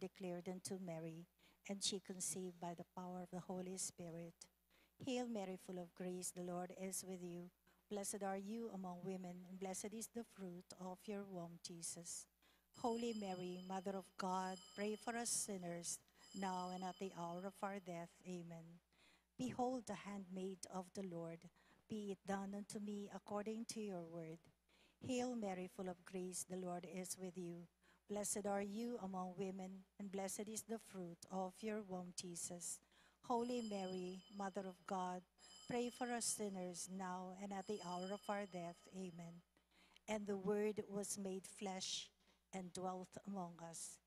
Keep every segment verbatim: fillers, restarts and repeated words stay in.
declared unto Mary, and she conceived by the power of the Holy Spirit. Hail Mary, full of grace, the Lord is with you. Blessed are you among women, and blessed is the fruit of your womb, Jesus. Holy Mary, Mother of God, pray for us sinners, now and at the hour of our death. Amen. Behold the handmaid of the Lord. Be it done unto me according to your word. Hail Mary, full of grace, the Lord is with you. Blessed are you among women, and blessed is the fruit of your womb, Jesus. Holy Mary, Mother of God, pray for us sinners, now and at the hour of our death. Amen. And the Word was made flesh and dwelt among us.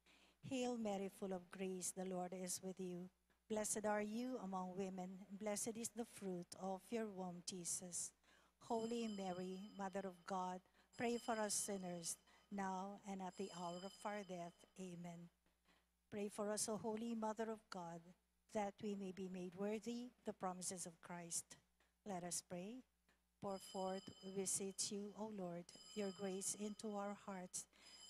Hail Mary, full of grace, the Lord is with you. Blessed are you among women, and blessed is the fruit of your womb, Jesus. Holy Mary, Mother of God, pray for us sinners, now and at the hour of our death. Amen. Pray for us, O Holy Mother of God, that we may be made worthy the promises of Christ. Let us pray. Pour forth, we beseech you, O Lord, your grace into our hearts,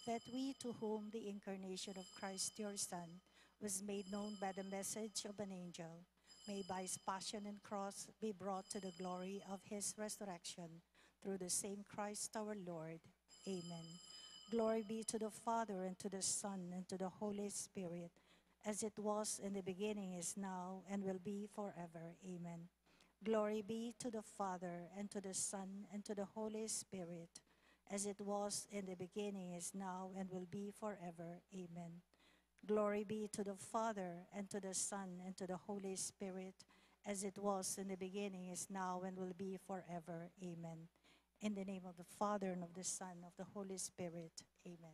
that we, to whom the incarnation of Christ your Son was made known by the message of an angel, may by his passion and cross be brought to the glory of his resurrection, through the same Christ our Lord. Amen. Glory be to the Father, and to the Son, and to the Holy Spirit, as it was in the beginning, is now, and will be forever. Amen. Glory be to the Father, and to the Son, and to the Holy Spirit, as it was in the beginning, is now, and will be forever. Amen. Glory be to the Father, and to the Son, and to the Holy Spirit, as it was in the beginning, is now, and will be forever. Amen. In the name of the Father, and of the Son, of the Holy Spirit. Amen.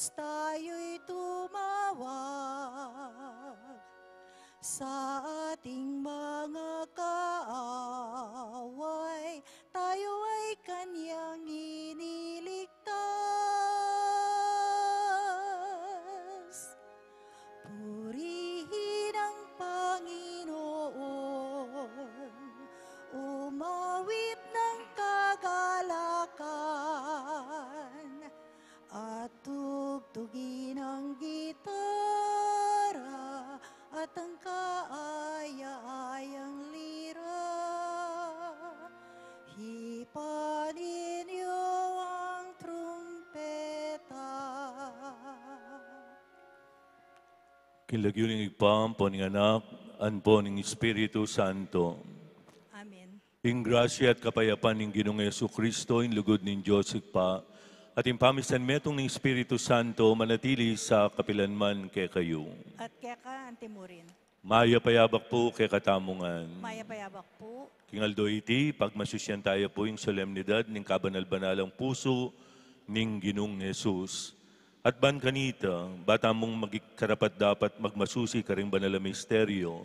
tayo'y tumawag. Sa ating mga kaaway, tayo ay kanyang iniligtas. Purihin ang Panginoon, umawit ng kagalakan, at tugtugin ang gitara at ang kaaya-ayang lira. Hipan ninyo ang trumpeta. King lagyu ning Ibpa, ampo ning Anak, ampo ning Espiritu Santo. Amen. Ing grasya at kapayapan ning Ginung Jesucristo, ing lugud ning Dios Ibpa, at ing pamisan metung ning Espiritu Santo, manatili sa kapilan man kekayu. At keka antimurin. Mayap a abak pu kekatamu ngan. Mayap a abak pu. King aldo iti, pagmasusyan taya pu ing solemnidad ning kabanal-banalang pusu ning Ginung Jesus. At ban kanita, ba tamung maging karapat-dapat magmasusi karing banal a misteryo,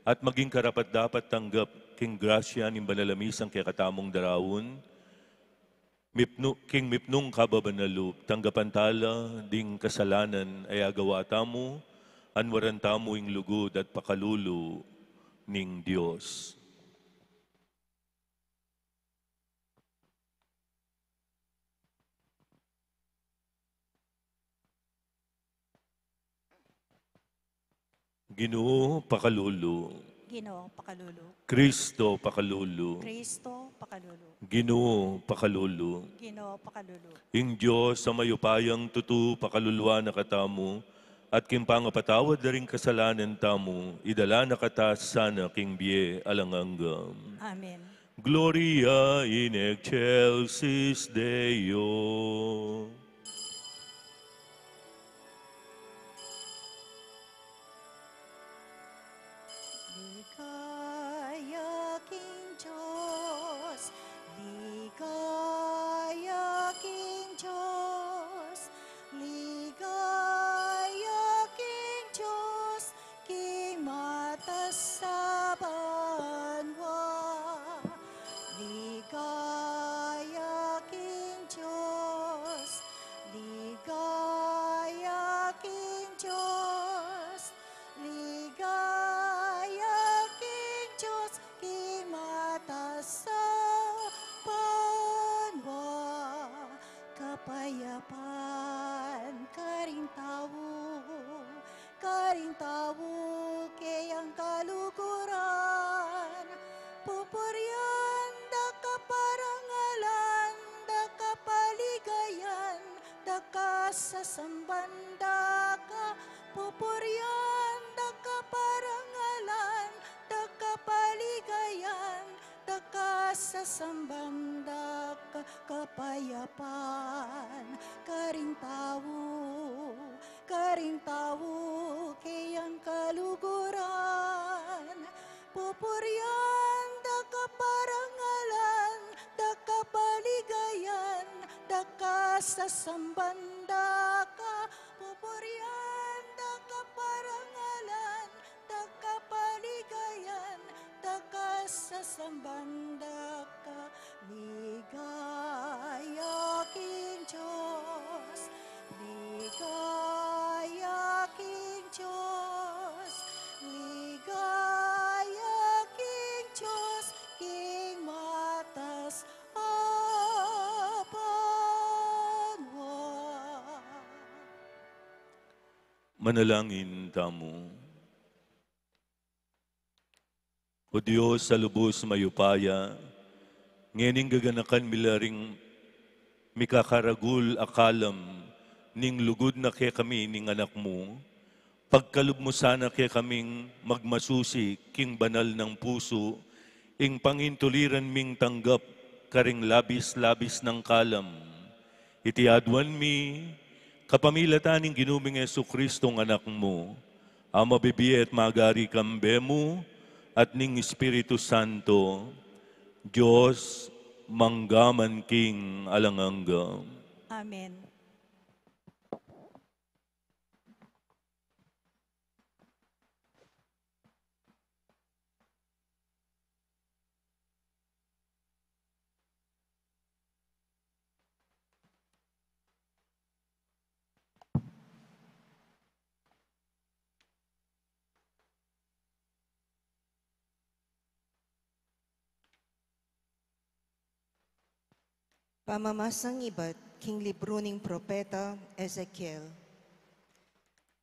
at maging karapat-dapat tanggap king grasya ning banal a misang kekatamung daraun, mipnu-, king mipnung kababanal lub, tanggapan tala ding kasalanan a agawa tamu, anwaran tamu ing lugud at pakalulu ning Dios. Ginu, pakalulu. Ginu, pakalulu. Kristo, pakalulu. Kristo, pakalulu. Ginu, pakalulu. Ginu, pakalulu. Ing Dios a mayupayang tutu pakaluluan na katamu, at king pangapatawad da ring kasalanan tamu, idala na kata sana king bie alang angga. Amen. Gloria in excelsis Deo. Ligaya king Dios, ligaya king Dios, ligaya king Dios, king matas a banua. Ligaya king Dios, ligaya king Dios, ligaya king Dios, king matas a banua. Kapayapan karing tau, karing tau keyang kaluguran, pupurian da ka parangalan da ka paligayan da ka sasamban da ka, pupurian da ka parangalan da ka paligayan da ka sasamban da ka. Kapayapan karing tau, karing tau keyang kaluguran, pupurian da ka parangalan da ka paligayan da ka sasamban da ka, pupurian da ka parangalan da ka paligayan da ka sasamban da ka. Ligaya king Dios, ligaya king Dios, ligaya king Dios, king matas a banua. Manalangin tamu. O Dios a lubus mayupaya, ngening gaganakan mi la ring mikakaragul a kalam ning lugud na kekami ning Anak mu, pagkalub mu sana kekaming magmasusi king banal nang pusu ing pangintuliran ming tanggap karing labis-labis nang kalam. Iti aduan mi kapamilatan ning Ginu ming Jesucristong Anak mu, a mabibie at magari kambe mu at ning Espiritu Santo, Dios, mangga man king alang angga. Amen. Pamamasang ibat king libru ning propeta Ezekiel.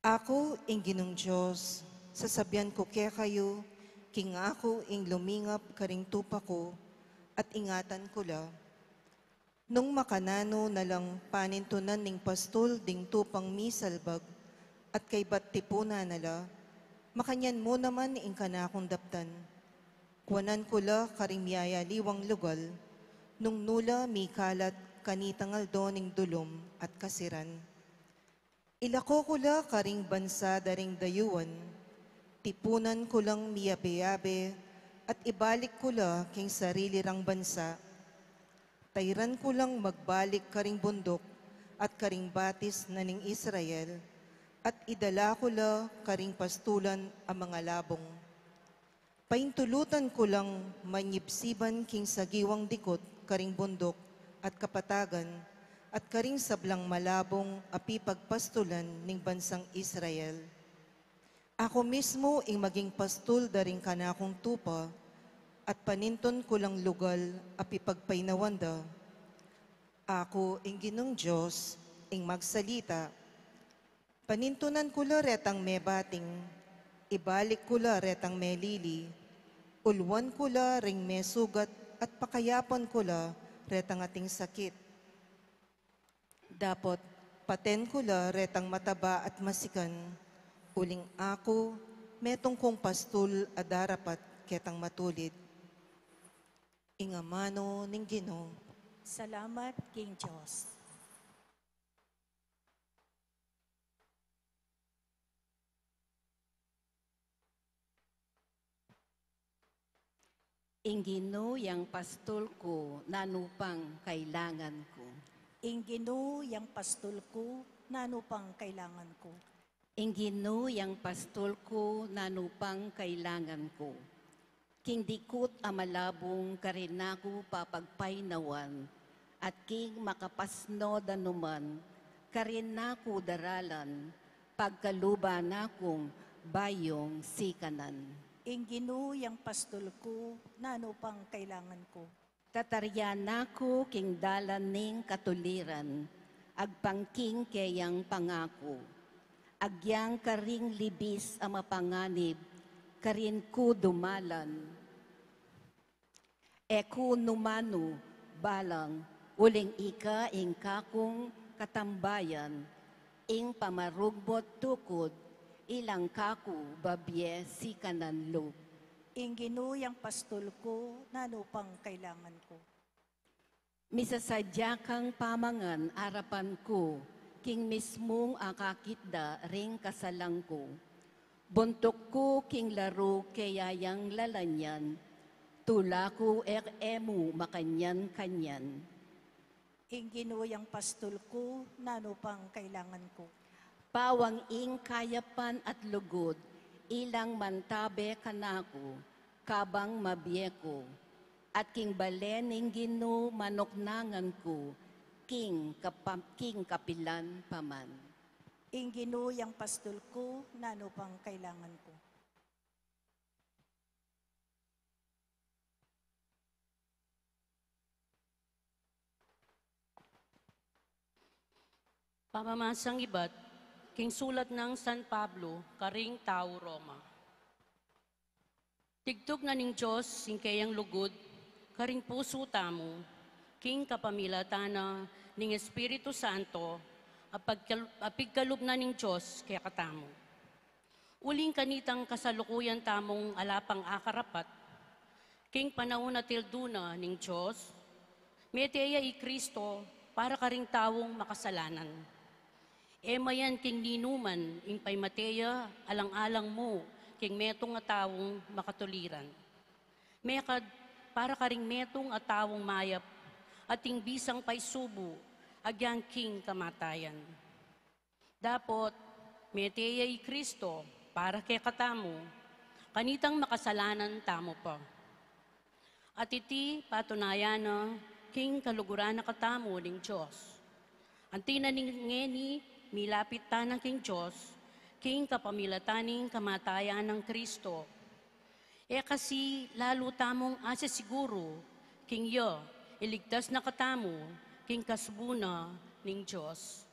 Aku, ing Ginung Dios, sasabian ku kekayu, king aku ing lumingap karing tupa ku, at ingatan ku la. Nung makananu na lang panintunan ning pastul ding tupang misalbag, at kaybat tipunan na la, makanyan mu naman ing kanakung daptan. Kuanan ku la karing miyayaliwang lugal, nung nu la mikalat kanitang aldo ning dulum at kasiran. Ilako ku la karing bansa da ring dayuan, tipunan ku lang miyabe-yabe, at ibalik ku la king sarili rang bansa. Tairan ku lang magbalik karing bunduk at karing batis na ning Israel, at idala ku la karing pastulan a mangalabung. Paintulutan ku lang manyibsiban king sagiwang dikut karing bunduk at kapatagan, at karing sablang malabung a pipagpastulan ning bansang Israel. Aku mismu ing maging pastul da ring kanakung tupa, at panintun ku lang lugal a pipagpainawan da. Aku ing Ginung Dios ing magsalita. Panintunan ku la retang mebating, ibalik ku la retang melili, ulwan ku la ring mesugat, at pakayapan ku la retang ating sakit. Dapot paten ku la retang mataba at masikan, uling aku, metung kung pastul a darapat ketang matulid. Ing amanu ning Ginu. Salamat king Dios. Ing Ginu yang pastul ku, nanu pang kailangan ku? Ing Ginu yang pastul ku, nanu pang kailangan ku? Ing Ginu yang pastul ku, nanu pang kailangan ku? King dikut a malabung karin na ku papagpainawan, at king makapasnud a numan karin na ku daralan, pagkaluban na kung bayung sikanan. Ing Ginu yang pastul ku, nanu pang kailangan ku? Tatarian na ku king dalan ning katuliran, agpang king keyang pangaku. Agyang karing libis a mapanganib, karin ku dumalan. E ku numanu balang, uling ika ing kakung katambayan, ing pamarugmut tukud, ilang kaku babie sikanan lub. Ing Ginu yang pastul ku, nanu pang kailangan ku? Misasadya kang pamangan arapan ku, king mismung akakit da ring kasalang ku. Buntuk ku king laru keya yang lalanyan, tula ku e, e mu makanyan-kanyan. Ing Ginu yang pastul ku, nanu pang kailangan ku? Pawang ing kayapan at lugud, ilang mantabe kanaku, kabang mabie ku, at king bale ning Ginu manuknangan ku, king kapa-, king kapilan pa man. Ing Ginu yang pastul ku, nanu pang kailangan ku? Pamamasang ibat king sulat nang San Pablo karing tau Roma. Tigtug na ning Dios ing keyang lugud karing pusu tamu, king kapamilatan na ning Espiritu Santo, a pagkal-, a pigkalub na ning Dios kekatamu. Uling kanitang kasalukuyan tamung ala pang akarapat, king panaun a tildu na ning Dios, mete ya i Kristo para karing taung makasalanan. E mayan king ninuman ing paimate ya alang-alang mu king metung a taung makatuliran. Mekad para karing metung a taung mayap, ating bisang paisubu agyang king kamatayan. Dapot mete ya i Kristo para kekatamu, kanitang makasalanan tamu pa. At iti patunayan na king kaluguran na katamu ning Dios. Anti na ning ngeni, milapit tana king Dios, king kapamilatan ning kamatayan nang Kristo. E kasi lalu tamung asisiguru, king ya, iligtas na katamu, king kasbu na ning Dios.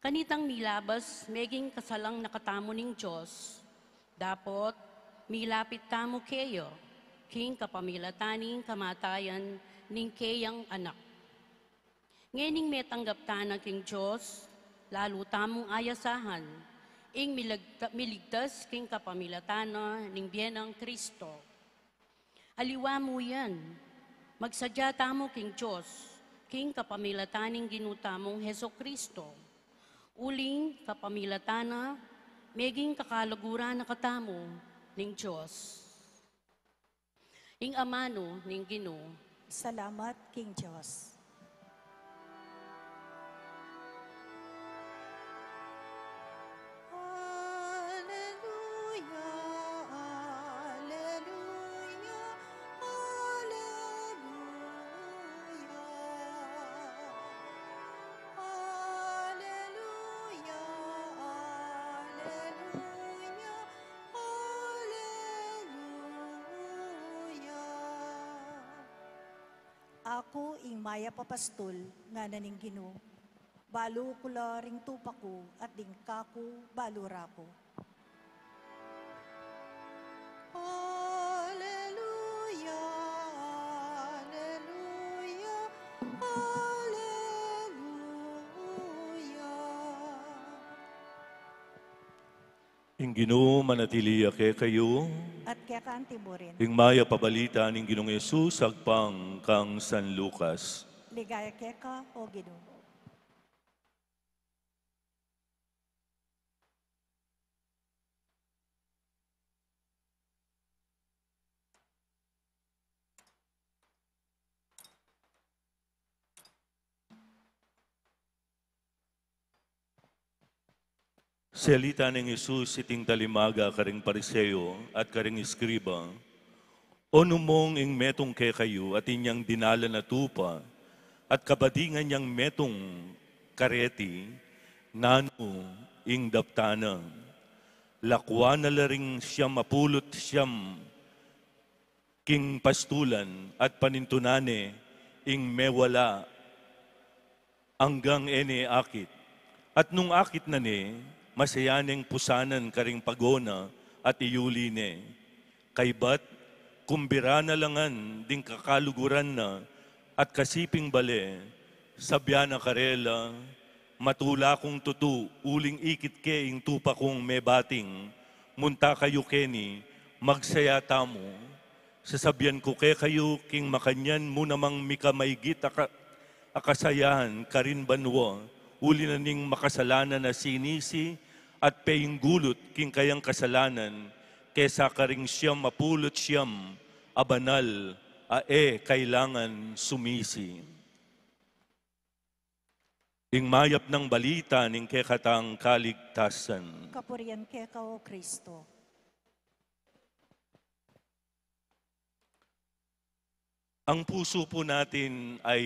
Kanitang milabas, meging kasalang na katamu ning Dios, dapot milapit tamu keya, king kapamilatan ning kamatayan ning keyang Anak. Ngening metanggap tana king Dios, lalu tamung ayasahan ing miligta-, miligtas king kapamilatan na ning bie nang Kristo. Aliwa mu yan, magsadya tamu king Dios, king kapamilatan ning Ginu tamung Jesu-Kristo. Uling kapamilatan na, meging kakaluguran na katamu ning Dios. Ing amanu ning Ginu. Salamat king Dios. Aleluya, aleluya, aleluya. Aleluya, aleluya, aleluya. Aku ing mayap a pastul, ngana ning Ginu. Balu ku la ring tupa ku, at ding kaku balu ra ku. Aleluya, aleluya, aleluya. Ing Ginu manatili ya kekayu. At keka naman murin. Ing mayap a balita ning Ginung Jesus agpang kang San Lucas. Ligaya keka, O Ginu. Salita nang Jesus iting talimaga karing Pariseo at karing eskriba, "O numong ing metung kekayu atin yang dinalan a tupa, at kabadingan yang metung kareti, nanu ing daptan na? Lakuan na la ring siam a pulu't siam king pastulan at panintunan ne ing mewala anggang e ne akit. At nung akit na ne, masayan neng pusanan karing pago na at iyuli ne. Kaybat, kumbira na la ngan ding kakaluguran na at kasiping bale, sabyan na karela, 'Matula kung tutu, uling ikit ke ing tupa kung mebating, munta kayu keni, magsaya tamu.' Sasabyan ku kekayu, king makanyan mu namang mikamaygit a ka-, a kasayahan karin banua, uli na ning makasalanan a sinisi at penggulut king kayang kasalanan, kesa karing siam a pulu't siam a banal a e kailangan sumisi." Ing mayap nang balita ning kekatang kaligtasan. Kapurian keka, O Kristo. Ang puso po natin ay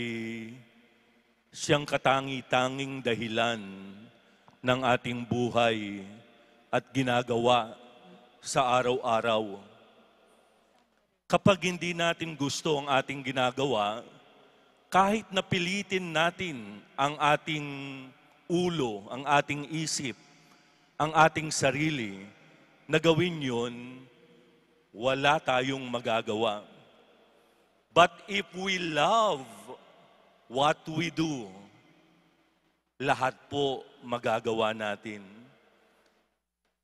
siyang katangi-tanging dahilan ng ating buhay at ginagawa sa araw-araw. Kapag hindi natin gusto ang ating ginagawa, kahit napilitin natin ang ating ulo, ang ating isip, ang ating sarili na gawin yun, wala tayong magagawa. But if we love what we do, lahat po magagawa natin.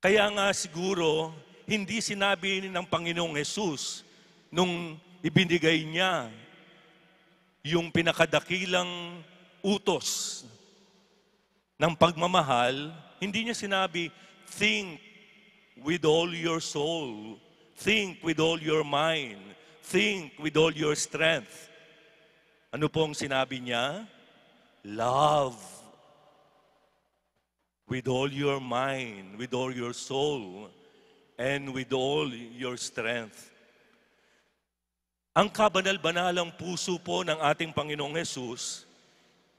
Kaya nga siguro, hindi sinabi ng Panginoong Jesus nung ibinigay niya yung pinakadakilang utos ng pagmamahal, hindi niya sinabi, "Think with all your soul, think with all your mind, think with all your strength." Ano pong sinabi niya? Love with all your mind, with all your soul, and with all your strength. Ang kabanal-banalang puso po ng ating Panginoong Jesus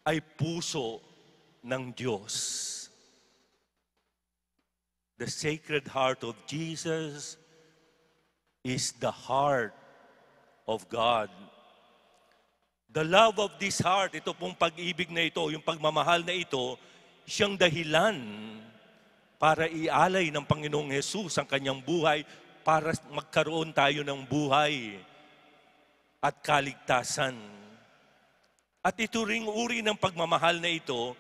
ay puso ng Diyos. The Sacred Heart of Jesus is the heart of God. The love of this heart, ito pong pag-ibig na ito, yung pagmamahal na ito, siyang dahilan para ialay ng Panginoong Hesus ang kanyang buhay para magkaroon tayo ng buhay at kaligtasan. At ito ring uri ng pagmamahal na ito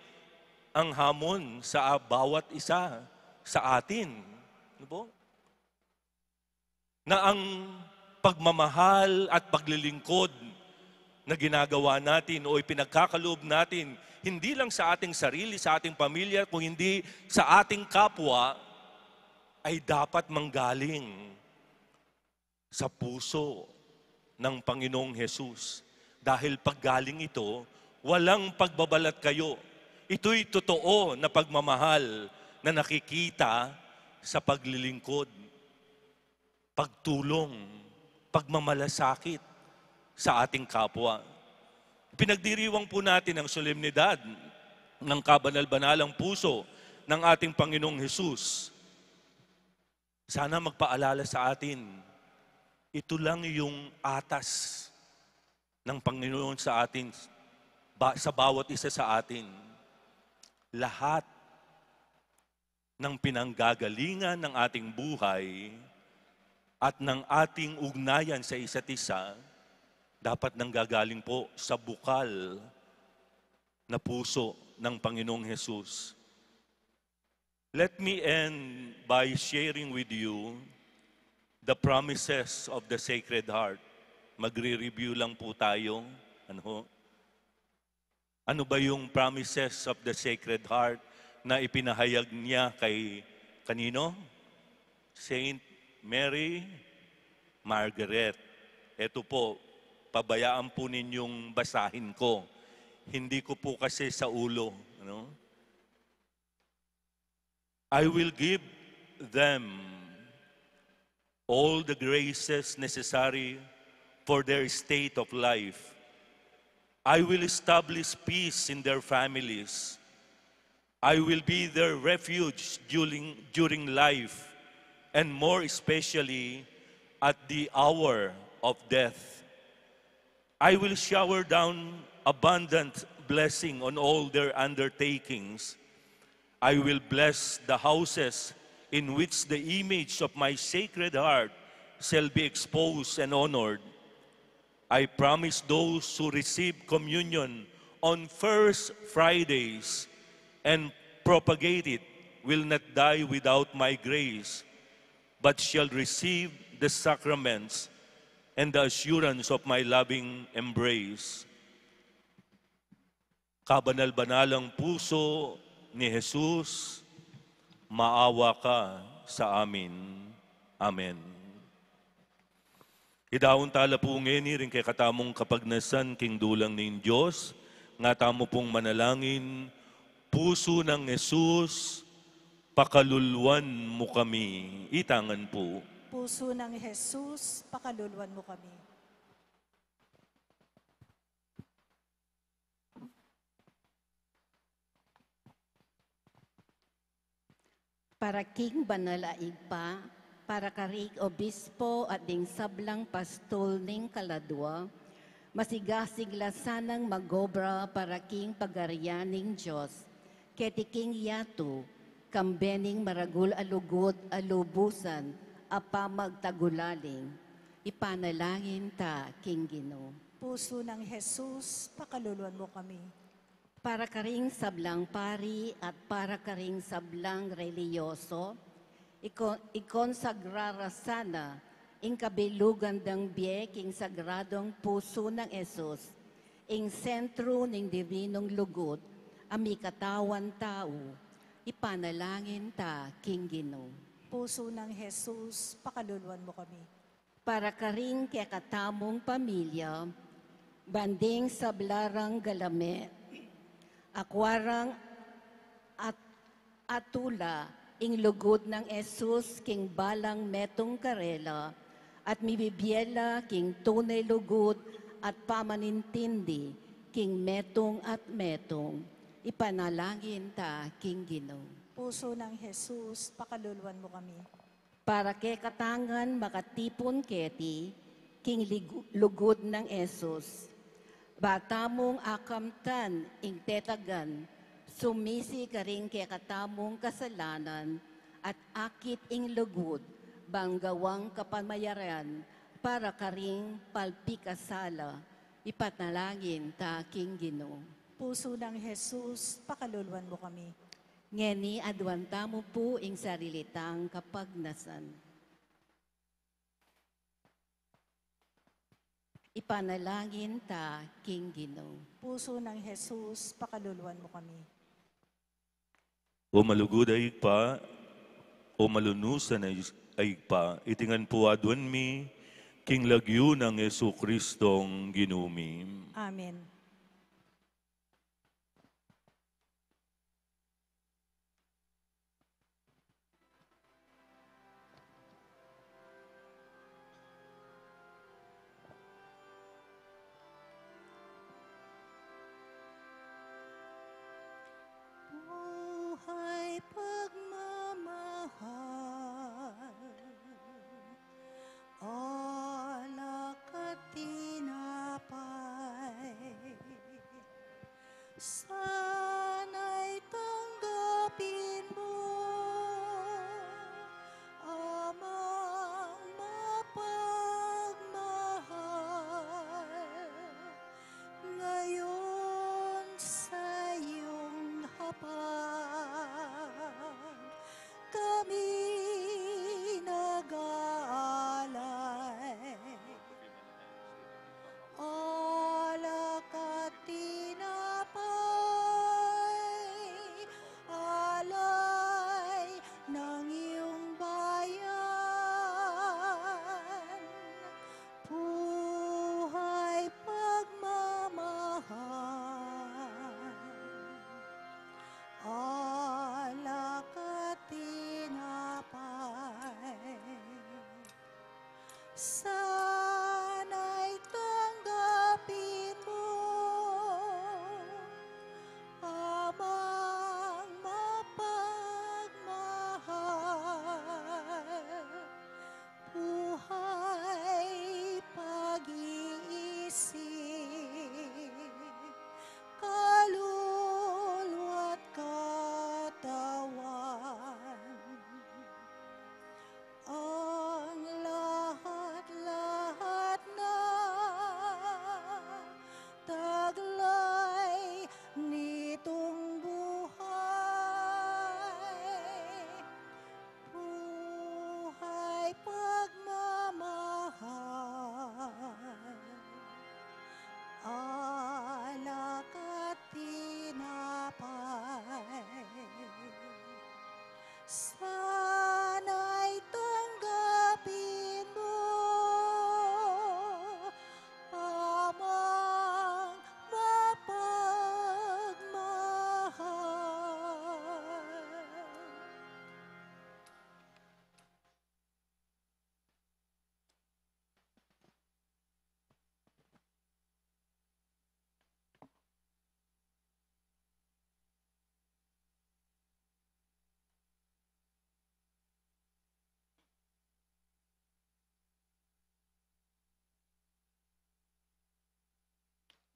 ang hamon sa bawat isa sa atin. Ano po? Na ang pagmamahal at paglilingkod na ginagawa natin o ipinagkakaloob natin, hindi lang sa ating sarili, sa ating pamilya, kung hindi sa ating kapwa, ay dapat manggaling sa puso ng Panginoong Hesus. Dahil pag galing ito, walang pagbabalat kayo. Ito'y totoo na pagmamahal na nakikita sa paglilingkod, pagtulong, pagmamalasakit sa ating kapwa. Pinagdiriwang po natin ang solemnidad ng kabanal-banalang puso ng ating Panginoong Hesus. Sana magpaalala sa atin, ito lang yung atas ng Panginoon sa atin, ba, sa bawat isa sa atin. Lahat ng pinanggagalingan ng ating buhay at ng ating ugnayan sa isa't isa, dapat nanggagaling po sa bukal na puso ng Panginoong Hesus. Let me end by sharing with you the promises of the Sacred Heart. Magre-review lang po tayo. Ano ho? Ano ba yung promises of the Sacred Heart na ipinahayag niya kay kanino? Saint Mary Margaret. Eto po, pabayaan po ninyong basahin ko. Hindi ko po kasi sa ulo, ano? I will give them all the graces necessary for their state of life. I will establish peace in their families. I will be their refuge during, during life, and more especially at the hour of death. I will shower down abundant blessing on all their undertakings. I will bless the houses in which the image of my Sacred Heart shall be exposed and honored. I promise those who receive communion on first Fridays and propagate it will not die without my grace, but shall receive the sacraments and the assurance of my loving embrace. Kabanal-banalang puso ni Jesus, maawa ka sa amin. Amen. Idaun tala pu ngeni ring kekatamung kapagnasan king dulang ning Dios, nga tamu pung manalangin, Pusu nang Jesus, pakaluluan mu kami. Itangan pu. Pusu nang Jesus, pakaluluan mu kami. Para king banal a Ibpa, para karing obispo at ding sablang pastul ning kaladua, masigasig la sanang magobra para king pagarian ning Dios, keti king yatu, kambe ning maragul a lugud a lubusan a pamagtagulaling, ipanalangin ta king Ginu. Pusu nang Jesus, pakaluluan mu kami. Para karing sablang pari at para karing sablang relihiyoso, iko-, ikonsagra ra sana ing kabilugan dang bie king sagradong pusu nang Jesus, ing sentru ning divinong lugud a mikatawan tau, ipanalangin ta king Ginu. Pusu nang Jesus, pakaluluan mu kami. Para karing kekatamung pamilya, ban ding sabla rang galame, akua rang at-, atula ing lugud nang Jesus king balang metung karela, at mibibie la king tune lugud at pamanintindi king metung at metung, ipanalangin ta king Ginu. Pusu nang Jesus, pakaluluan mu kami. Para kekatang makatipun keti king ligu-, lugud nang Jesus, Ba tamung akamtan ing tetagan, sumisi karing kekatamung kasalanan, at akit ing lugud, bang gawang kapamayaran para karing palpikasala, ipanalangin ta king Ginu. Pusu nang Jesus, pakaluluan mu kami. Ngeni aduan tamu pu ing sarili tang kapagnasan. Ipanalangin ta king Ginu. Pusu nang Jesus, pakaluluan mu kami. O malugud a Ibpa, o malunusan a Is-, a Ibpa, iti ngan pu aduan mi, king lagyu nang Jesucristong Ginu mi. Amen. Buhay pagmamahal, alak at tinapay. Sana'y tanggapin mo, Amang mapagmahal, ngayon sa iyong hapag kami nag-aalay. Alak at tinapay, alay ng iyong bayan, buhay pagmamahal, alak at tinapay. Sana'y tanggapin mo, Amang mapagmahal, buhay, pag-iisip, kaluluwa't katawan. Ang lahat-lahat na taglay nitong buhay, buhay pagmamahal, alak at tinapay. Sana'y tanggapin mo, Amang mapagmahal.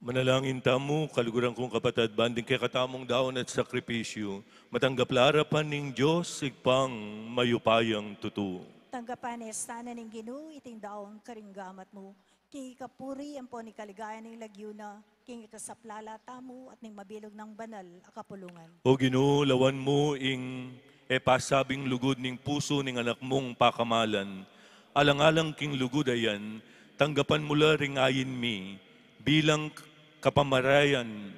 Manalangin tamu, kaluguran kung kapatad, ban ding kekatamung daun at sakripisyu, matanggap la arapan ning Dios, Ibpang mayupayang tutu. Tanggapan na sana ning Ginu iting daun karing gamat mu, king ikapuri ampon ikaligaya ning lagyu na, king ikasaplala tamu at ning mabilug nang banal a kapulungan. O Ginu, lawan mu ing e pasabing lugud ning pusu ning Anak mung pakamalan. Alang-alang king lugud a yan, tanggapan mu la ring ain mi bilang kapamarayan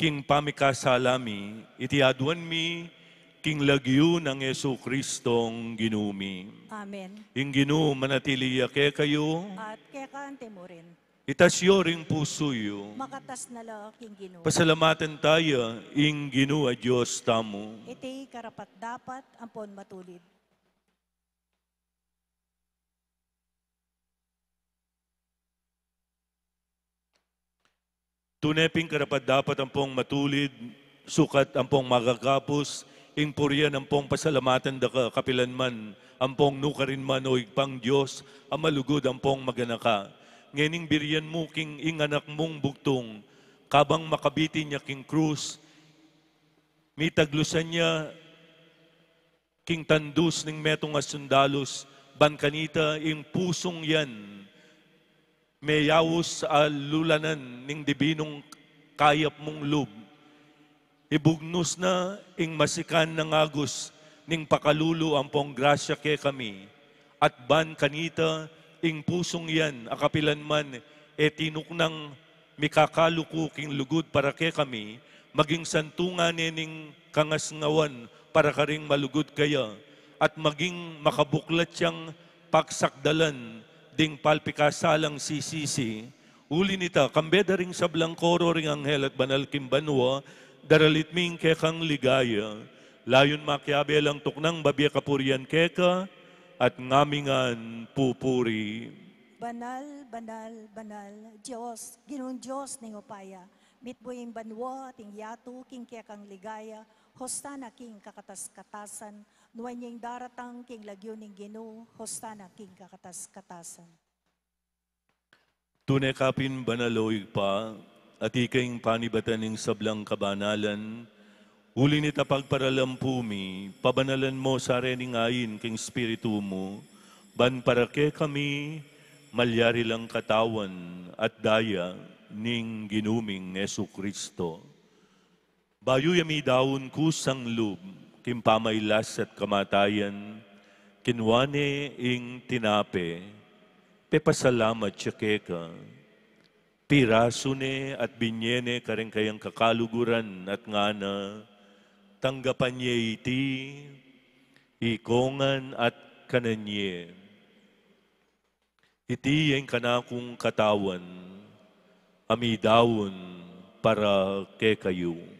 king pamikasala mi, iti aduan mi king lagyu nang Jesucristong Ginu mi. Amen. Ing Ginu manatili ya kekayu. At keka anti mu rin. Itas yu ring pusu yu. Makatas na la king Ginu. Pasalamatan taya ing Ginu a Dios tamu. Iti karapat-dapat ampon matulid. Tune pin karapat-dapat ampong matulid, sukat ampong magagapus, ing purian ampong pasalamatan da ka kapilan man, ampong nukarin man, o Ibpang Dios, a malugud ampong maganaka. Ngening birian mu king ing anak mung bugtung, kabang makabitin ya king krus, mitaglusan ya king tandus ning metung a sundalus, ban kanita ing pusung yan meyaus a lulanan ning dibinung kayap mung lub. Ibugnus na ing masikan nang agus ning pakalulu ampong grasya kekami, at ban kanita ing pusung yan a kapilan man e tinuknang mikakaluku king lugud para kekami, maging santungan ne ning kangasngawan para karing malugud kaya, at maging makabuklat yang pagsakdalan ding palpikasalang sisisi. Uli nita, kambe da ring sablang koro ring anghel at banal king banua, daralit mi ing kekang ligaya. Layun makiabe lang tuknang babie kapurian keka, at ngamingan pupuri. Banal, banal, banal, Dios, Ginung Dios ning upaya. Mitmu ing banua at ing yatu king kekang ligaya. Hosana king kakatas-katasan. Nuan ya ing daratang king lagyu ning Ginu. Hosana king kakatas-katasan. Tune ka pin banal, o Ibpa, at ika ing panibatan ning sablang kabanalan. Uli nita pagparalampu mi, pabanalan mo sa rening ain king Espiritu mu, ban para kekami malyari lang katawan at daya ning Ginu ming Jesucristo. Bayu ya midaun kusang lub king pamailas at kamatayan, kinua ne ing tinape, pepasalamat ya keka, pirasu ne at binye ne karing kayang kakaluguran at ngana, tanggapan ye iti, ikongan at kanan ye. Iti ing kanakung katawan, a midaun para kekayu.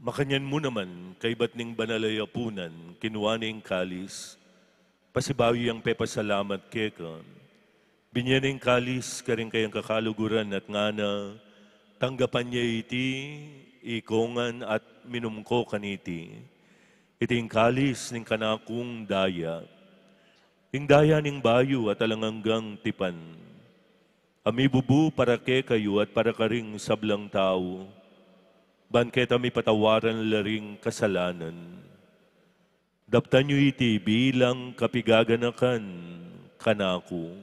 Makanyan mu naman, kaibat ning banal a yapunan, kinua ne ing kalis, pasibayu yang pepasalamat keka, binye ne ing kalis karing kayang kakaluguran at ngana, tanggapan ye iti, ikongan at minum ko kaniti. Iti ing kalis ning kanakung daya, ing daya ning bayu at alang anggang tipan, a mibubu para kekayu at para karing sablang tau, ban keta mipatawaran la ring kasalanan. Daptan yu iti bilang kapigaganakan kanaku.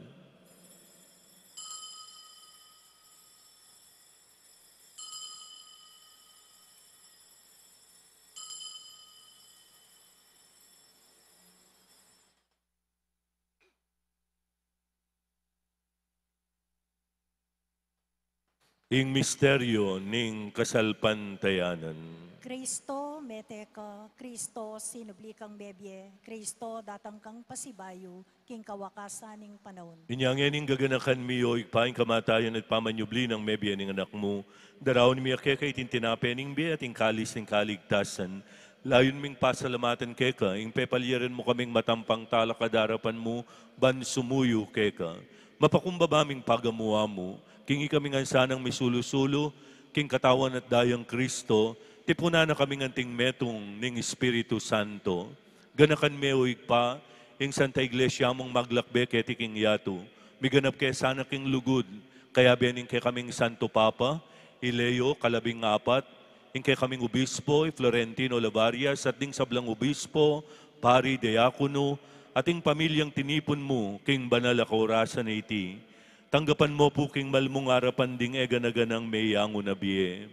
Ing misteryo ning kasalpantayanan. Kristo, mete ka. Kristo, sinubli kang mebie. Kristo, datang kang pasibayu king kawakasan ning panaun. Inya ngening gaganakan mi, o Ibpa, ing kamatayan at pamanyubli nang mebie ning Anak mu, daraun mi keka iting tinape ning bie at ing kalis ning kaligtasan. Layun ming pasalamatan keka ing pepalyaran mu kaming matampang talakad king arapan mu ban sumuyu keka. Mapakumbaba ming pagamu-amu king ikami ngan sanang misulu-sulu king katawan at dayang Kristo, tipunan na kaming anting metung ning Espiritu Santo. Ganakan me, o Ibpa, ing Santa Iglesia mung maglakbe keti king yatu. Miganap ke sana king lugud, kayabe ning kekaming Santo Papa, i Leo kalabing apat, ing kekaming Obispo, i Florentino Lavarias, at ding sablang obispo, pari, diakono, at ing pamilyang tinipun mu king banal a kaurasan a iti. Tanggapan mo pu king malmung arapan ding e gana-ganang meyangu na bie.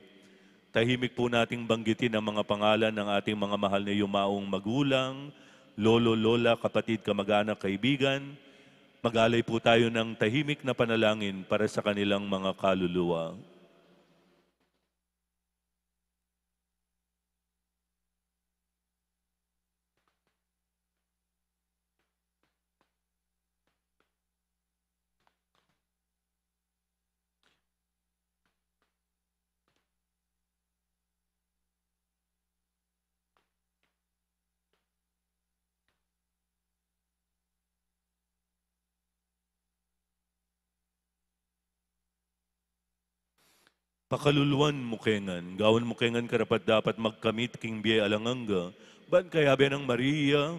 Tahimik po nating banggitin ang mga pangalan ng ating mga mahal na yumaong magulang, lolo, lola, kapatid, kamag-anak, kaibigan. Mag-alay po tayo ng tahimik na panalangin para sa kanilang mga kaluluwa. Pakaluluan mu ke ngan, gawan mu ke ngan karapat-dapat magkamit king bie alang angga, ban kayabe nang Maria,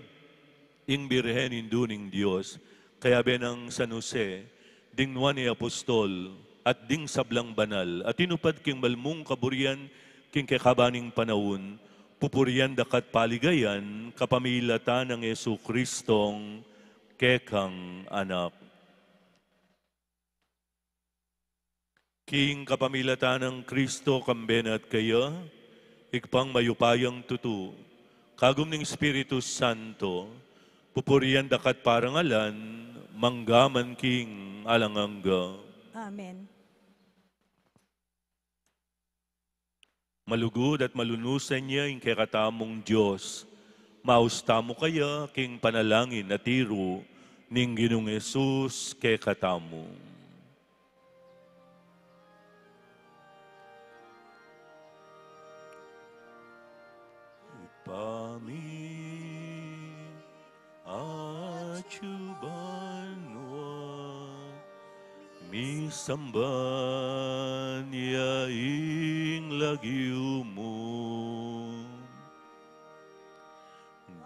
ing Birhen Indu ning Dios, kayabe nang San Jose, ding nuan a apostol, at ding sablang banal a tinupad king mal mung kaburian king kekaban ning panaun, pupurian da ka't paligayan kapamilatan nang Jesucristong kekang Anak. King kapamilatan nang Kristo, kambe na at keya, Ibpang mayupayang tutu, kagum ning Espiritu Santo, pupurian da ka't parangalan, mangga man king alang angga. Amen. Malugud at malunusan ya ing kekatamung Dios. Maus tamu kaya king panalangin a tiru ning Ginung Jesus kekatamu. Ibpa mi, atsu ka banua, misamban ya ing lagyu mu.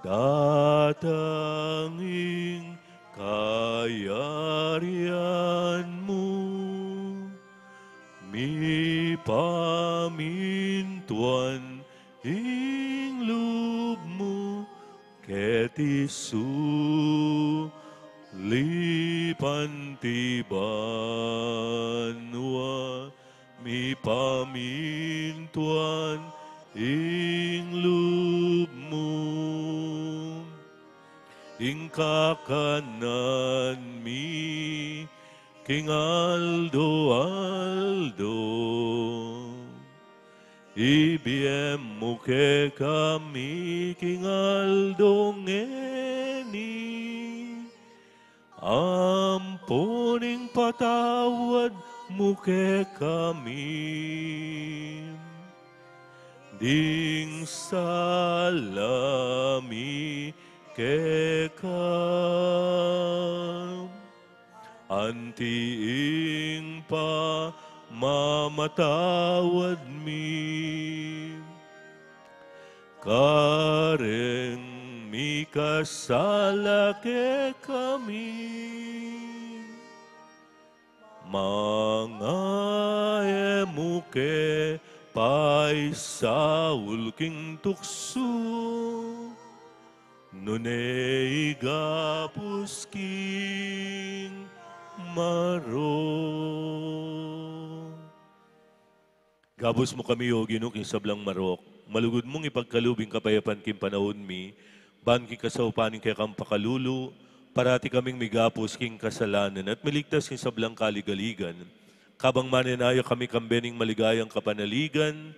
Datang ing kayarian mu, mipamintuan ing lub mu keti sulip anti banua, mipamintuan ing lub mu. Ing kakanan mi king aldo-aldo, ibie mu kekami king aldo ngeni, ampon ing patawad mu kekami ding sala mi keka, anti ing pamamatawad mi kareng mikasala kekami. Manga e mu ke paisaul king tuksu, nune igapus king marok. Gabus mu kami, O Ginu, king sablang marok. Malugud mung ipagkalub ing kapayapan king panaun mi, ban king kasaupan ning kekang pakalulu, parati kaming migapus king kasalanan at miligtas king sablang kaligaligan. Kabang manenaya kami kambe ning maligayang kapanaligan,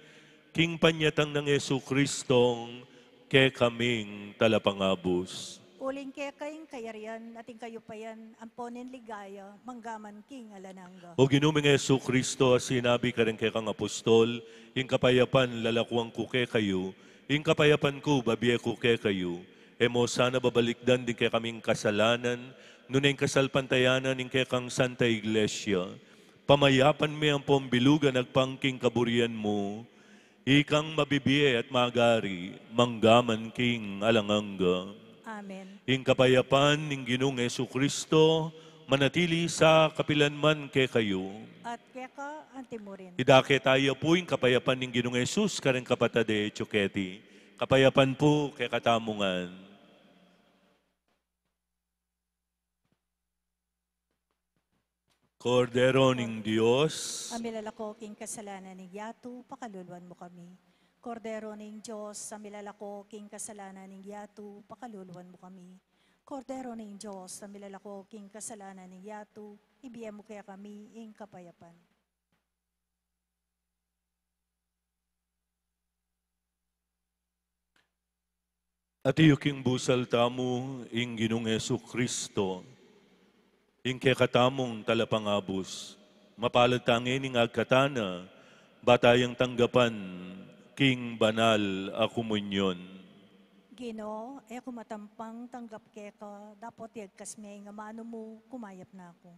king panyatang nang Jesucristong kekaming Talapangabus. Uling keka ing kayarian at ing kayupayan, ampo ning ligaya, mangga man king alang angga. O Ginu ming Jesucristo, a sinabi kareng kekang apostol, ing kapayapan lalakuan ku kekayu, ing kapayapan ku bibie ku kekayu, e mu sana babalikdan ding kekaming kasalanan, nune ing kasalpantayanan ning kekang Santa Iglesia, pamayapan me ampong bilugan agpang king kaburian mu, ikang mabibie at magari, mangga man king alang angga. Amen. Ing kapayapan ning Ginung Jesucristo, manatili sa kapilan man kekayu. At keka anti mu rin. Idake taya pu ing kapayapan ning Ginung Jesus kareng kapatad e atsu keti. Kapayapan pu kekatamu ngan. Kordero ning Dios, a milalako king kasalanan ning yatu, pakaluluan mu kami. Kordero ning Dios, a milalako king kasalanan ning yatu, pakaluluan mu kami. Kordero ning Dios, a milalako king kasalanan ning yatu, ibie mu kekami ing kapayapan. Atiu king busal tamu ing Ginung Jesucristo, ing kekatamung Talapangabus, mapalad tang ing agkatan na, ba tayang tanggapan king banal a komunyon. Ginu, e ku matampang tanggap keka, dapot iyagkas me ing amanu mu, kumayap na ku.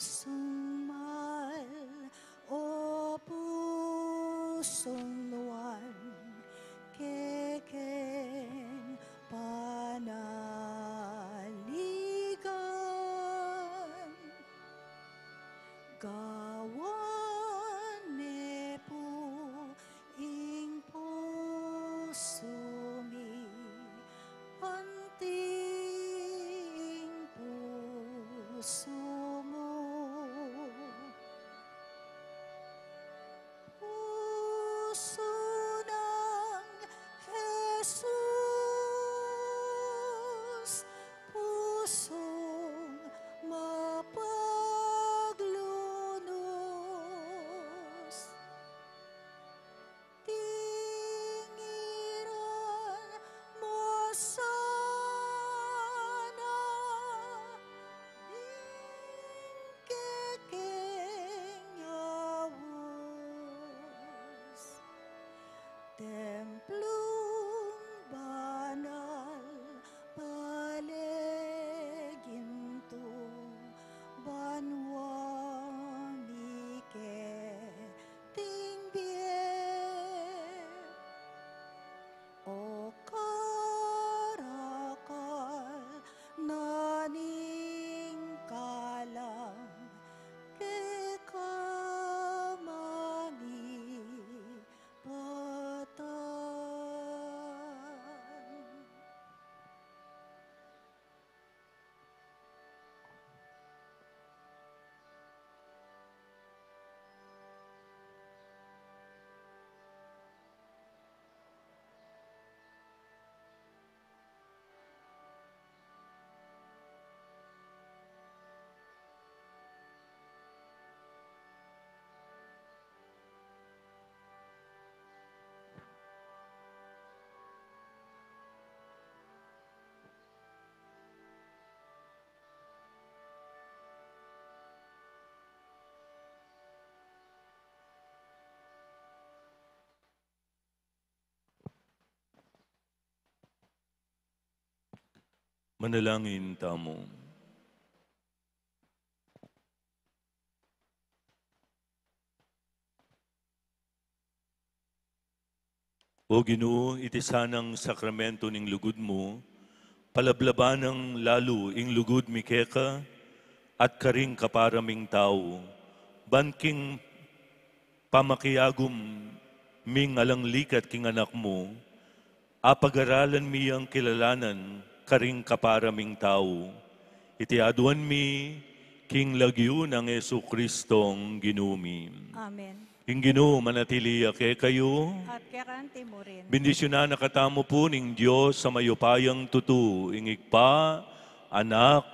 Pusung mal, o pusung nuan, kekeng panaligan. Gawan me pu ing pusu mi, anti ing pusu mu. Pusu nang Jesus, pusung mapaglunus. Tingiran mu sana ing kekeng aus. Templung banal pale gintung banua mi ke ting bie. O karakal na ning kalam keka manipatan. Manalangin tamu. O Ginu, iti sanang sakramento ning lugud mu, palablaban nang lalu ing lugud mi keka at karing kapara ming tau, ban king pamakiagum ming alang likat king Anak mu, apagaralan mi yang kilalanan karing kapara ming tau. Iti aduan mi king lagyu nang Jesucristong Ginu mi. Amen. Ing Ginu manatili ya kekayu. At kekang anti mu rin. Bendisyunan na katamu pu ning Dios a mayupayang tutu, ing Ibpa, Anak,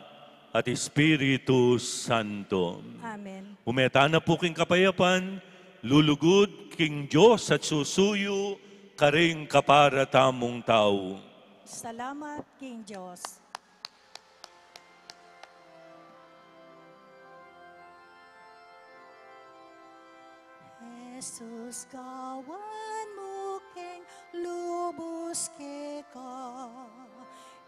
at Espiritu Santo. Amen. Ume tana pu king kapayapan, lulugud king Dios at susuyu karing kapara tamung tau. Salamat king Dios. Jesus, gawan mu keng lubus keka,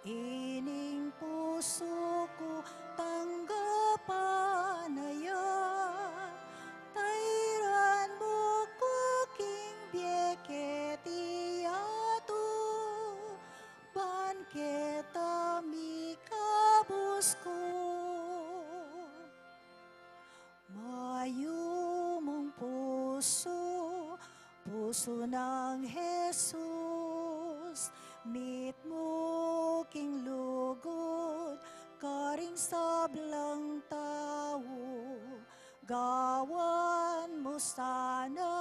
ining pusu ku tanggapan na ya. Tairan mu ku king bie keti yatu, ban keta mikabus ku. Mayumung pusu, pusu nang Jesus, mitmu king lugud karing sablang tau, gawan mu sana